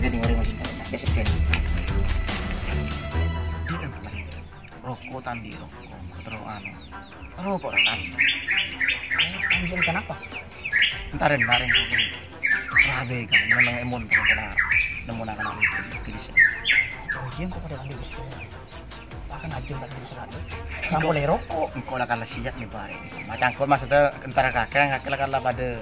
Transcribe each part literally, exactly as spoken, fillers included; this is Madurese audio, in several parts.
Ding orèng masih banyak. Biasa kan. Roko' ta' andi' roko', terus anu. Roko' ra ta' andi'. Anjing kenapa? Entar, entar, entar. Rabe kan, memang emon terus kena nemu nak kena itu, gitu sih. Oh iya, kok pada andi' bisa? Akan aja tak bisa lagi. Sampo le roko'. Engko' la kala siap nih, Pak. Macam kok maksudnya entar kakek, kakek la kala pada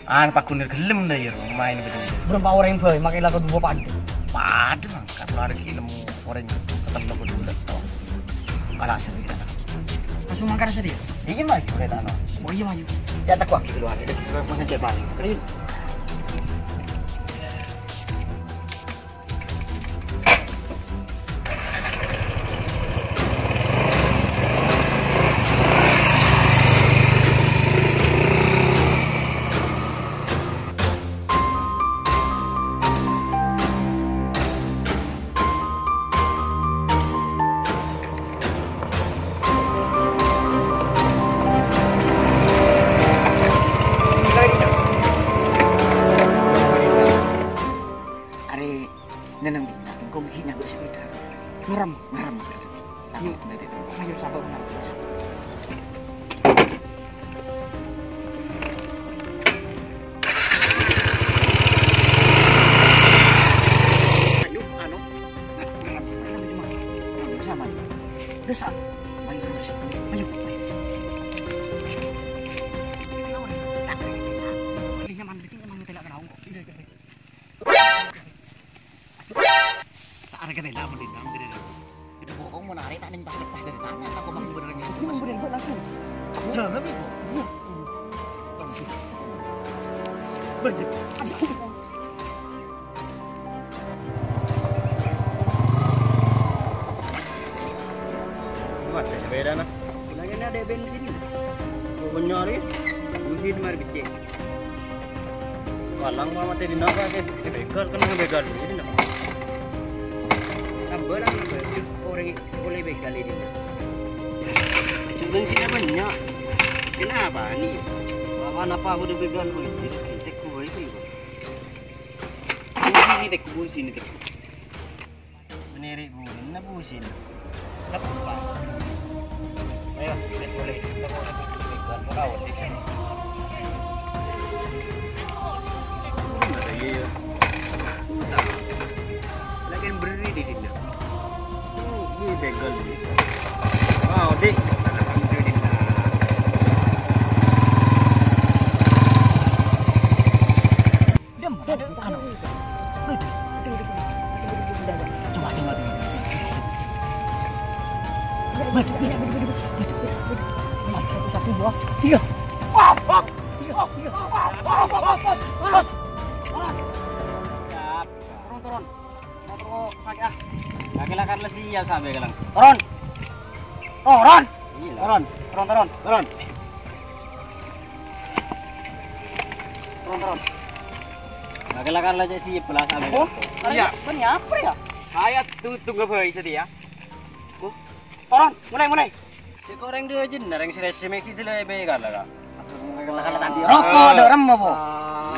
Ah, pakunir gelem dah ya, main betul. Berempa orèng bhâi, makkè la kedua padâ. Padâ, mangkat lari ki nemu orèng ketello kedua. Kalah sendiri. Langsung mangkat saja dia? Iya, maju, kereta no. Oh iya, maju. Ya, tak kuat gitu loh, akhirnya kita mau ngecek balik. Ayo. Arè neneng dinna', engko' ghi' nyabâ' sepèda. Ngerem, ngerem. Ayo. Ayo, sabar, sabar. Ayo, anu. Ngerem, ngerem, ngerem. Bisa, Mai. Bisa. Mai, bisa. Ayo. Ini nyaman, ini nyaman, kita nggak kenal kok. Tak ada kena ilmu di dalam diri. Itu bohong mau narik tak neng pas lepas dari tanah, aku mau bener gitu. Mau bener buat langsung. Jangan, Bego. Iya. Bener. Aduh. Mati sepeda nah. Lagi ada bensin. Banyak hari. Bensin mari kecil. Kalang mama tadi napa sih? Begal kan begal ini nah. Tambah lah napa? Orang boleh begal ini. Bensinnya banyak. Kenapa nih? Apa napa aku udah begal ini? Cek gue itu. Ini tek gue sini tek. Meniri gurina busin. Lepas. Ayo, kita boleh. Kita boleh. Kita boleh. Ada iya. Lagi yang beri di sini. Oh, ini begal ini. Wow, dik. Alhamdulillah. Dem, ada anu. Coba, coba, coba. Iya. Turun, turun. Motor kok sakit, ah. Lagi lakar lesi ya sampai kelang. Turun. Turun. Iya. Turun, turun, turun, turun. Turun, turun. Lagi lakar lesi belas sampai. Oh, iya. Kan ya apa ya? Saya tuh tunggu bayi setia. Turun, mulai, mulai. Cek orèng dâjâna, orèng sè rèsè mè' ghi' dâlâ è bengkel la, Ka'. Roko' dâ' remma, Po?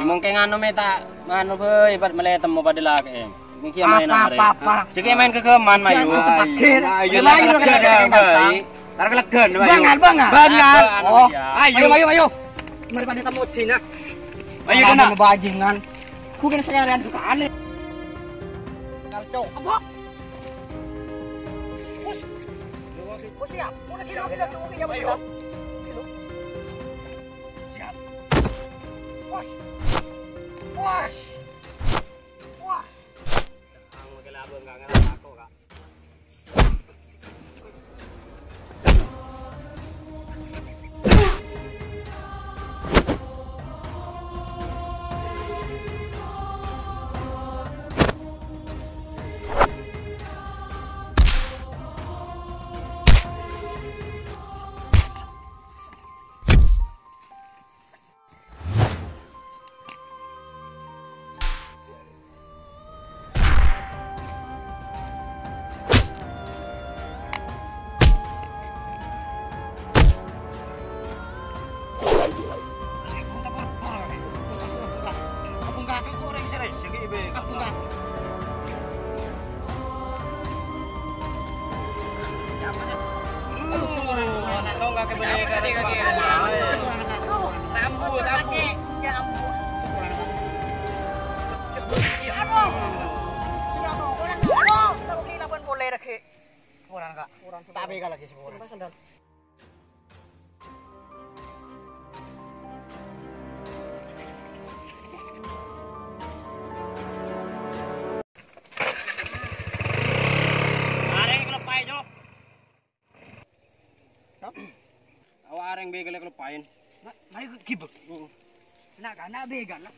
Mongkèn nganu mè' ta' nganu bhâi, bât mèlè temmo padâ lakè'. Mè' ghi' maèn arè. Apa, apa? Cek maèn ghâghâman, mayu. Ayo, ayo, ayo, ayo. Tar kelegan, ayo. Bangal, bangal. Bangal. Oh, ayo, ayo, ayo. Mari padâ temmo dina. Ayo, dina. Bajingan. Ku kènè' sakarèan dukane. Kalco. Apa? Pus. Pus, siap. Udah, siap, siap, siap, siap, siap. Siap. Pus. Pus. Pus. Ang makin abang kangen aku, Kak. Tambu, tambu. Ya ampun. Aduh. Sudah, Bang. Orang, aduh. Taruh di labuan boleh lagi. Kurang, Kak. Kurang. Tak bega lagi semua. Sandal. Arèng kelepaè, Cok. Sapa? Awak arèng bègalla kelepaè. Nah, ayo gibek. Heeh. Nah, kana' bègalla.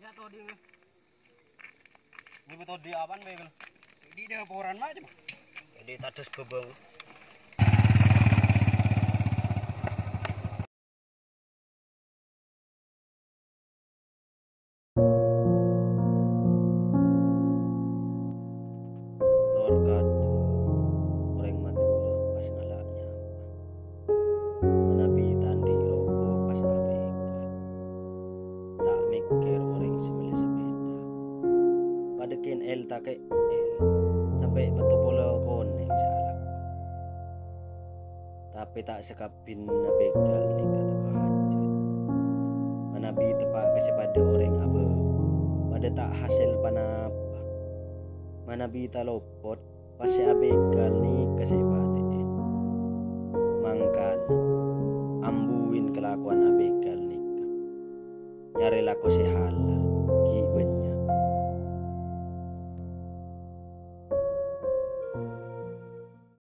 Ya, todi. Ini betul di apaan, Bel? Di laporan macam. Di tadas bebeng. Tor kadhâng orèng Madhurâ pas ngala' nyaman. Manabi ta' andi' roko pas abègâl. Ta' mèkkèr orèng sè mellè sapèda. Padâ kèn èl takè' èl, sampè' metto polo konèng sè alako. Tapè ta' sakab- binna bègâl nèka tèka hajhât. Manabi teppa' ka sè padâ orèng abâ', padâ ta' hasèl pa-napa. Manabi talopot, pas sè abègâl nèka sè èpatè'è. Mangkana, ambuin kalakowan abègâl nèka. Nyarè lako sè halal,